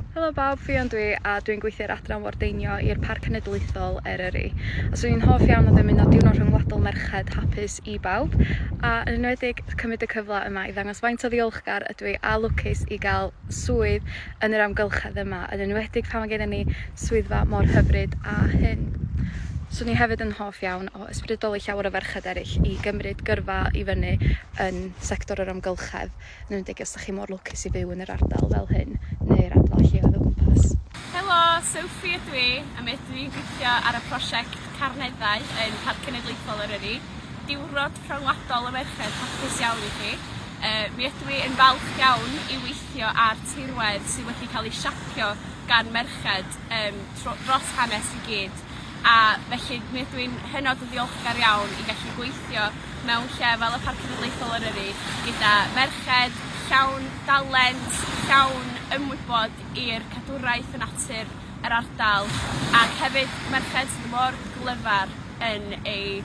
Helo bawb, Ffion dwi a dwi'n gweithio i'r adran wardeinio i'r Parc Cenedlaethol Eryri. A swn i'n hoff iawn o ddymuno Diwrnod Rhyngwladol Merched hapus i bawb, a yn enwedig cymryd y cyfle yma i ddangos faint o ddiolchgar ydw i a lwcus i gael swydd yn yr amgylchedd yma, yn enwedig pan mae gennym ni swyddfa mor hyfryd â hyn. Swn i hefyd yn hoff iawn o ysbrydoli llawer o ferched eraill i gymryd gyrfa i fyny yn sector yr amgylchedd, yn enwedig os dach chi mor lwcus i fyw yn yr ardal fel hyn neu'r ardal lleoedd o gwmpas. Helo, Sophie ydw i, a mi ydw i'n gweithio ar y prosiect Carneddau yn Parc Cenedlaethol Eryri. Diwrnod Rhyngwladol y Merched hapus iawn i chi. Yy, mi ydw i yn falch iawn i weithio ar tirwedd sydd wedi cael ei siapio gan merched yym tro- dros hanes i gyd, a felly mi ydw i'n hynod o ddiolchgar iawn i gallu gweithio mewn lle fel y Parc Cenedlaethol Eryri gyda merched llawn dalent, llawn ymwybod i'r cadwraeth y natur yr ardal ac hefyd merched sydd mor glyfar yn eu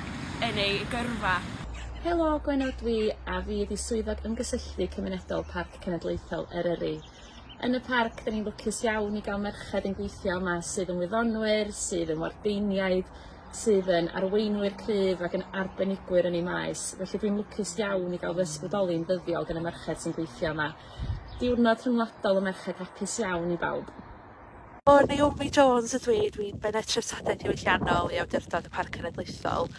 yn eu gyrfa. Helo, Gwenno dw i, a fi ydi Swyddog Ymgysylltu Cymunedol Parc Cenedlaethol Eryri. Yn y parc, 'da ni'n lwcus iawn i ga'l merched yn gweithio yma sydd yn wyddonwyr, sydd yn wardeiniaid, sydd yn arweinwyr cryf ac yn arbenigwyr yn eu maes, felly dwi'n lwcus iawn i ga'l fy ysbrydoli'n ddyddiol gan y merched sy'n gweithio yma. Diwrnod Rhyngwladol y Merched hapus iawn i bawb. Helo, Naomi Jones ydw i, dwi'n Bennaeth Treftadaeth Diwylliannol i Awdurdod y Parc Cenedlaethol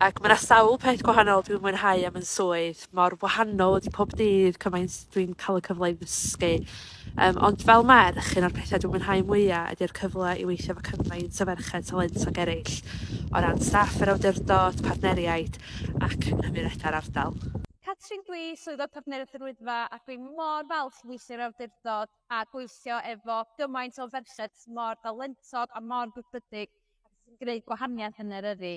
ac ma' 'na sawl peth gwahanol dwi'n mwynhau am 'yn swydd, mor wahanol ydi pob dydd, cymaint dwi'n ca'l y cyfle i ddysgu yym ond fel merch un o'r petha dwi'n mwynhau mwya ydi'r cyfle i weithio efo cymaint o ferched talentog eryll o ran staff yr awdurdod, partneriaid ac yng nghymunedau'r ardal. Catrin dwi, Swyddog Partneriaeth yr Wyddfa, ac dwi mor falch i weithio i'r awdurdod a gweithio efo gymaint o ferched mor dalentog a mor brwdfrydig ac sy'n gwneud gwahaniaeth yn Eryri.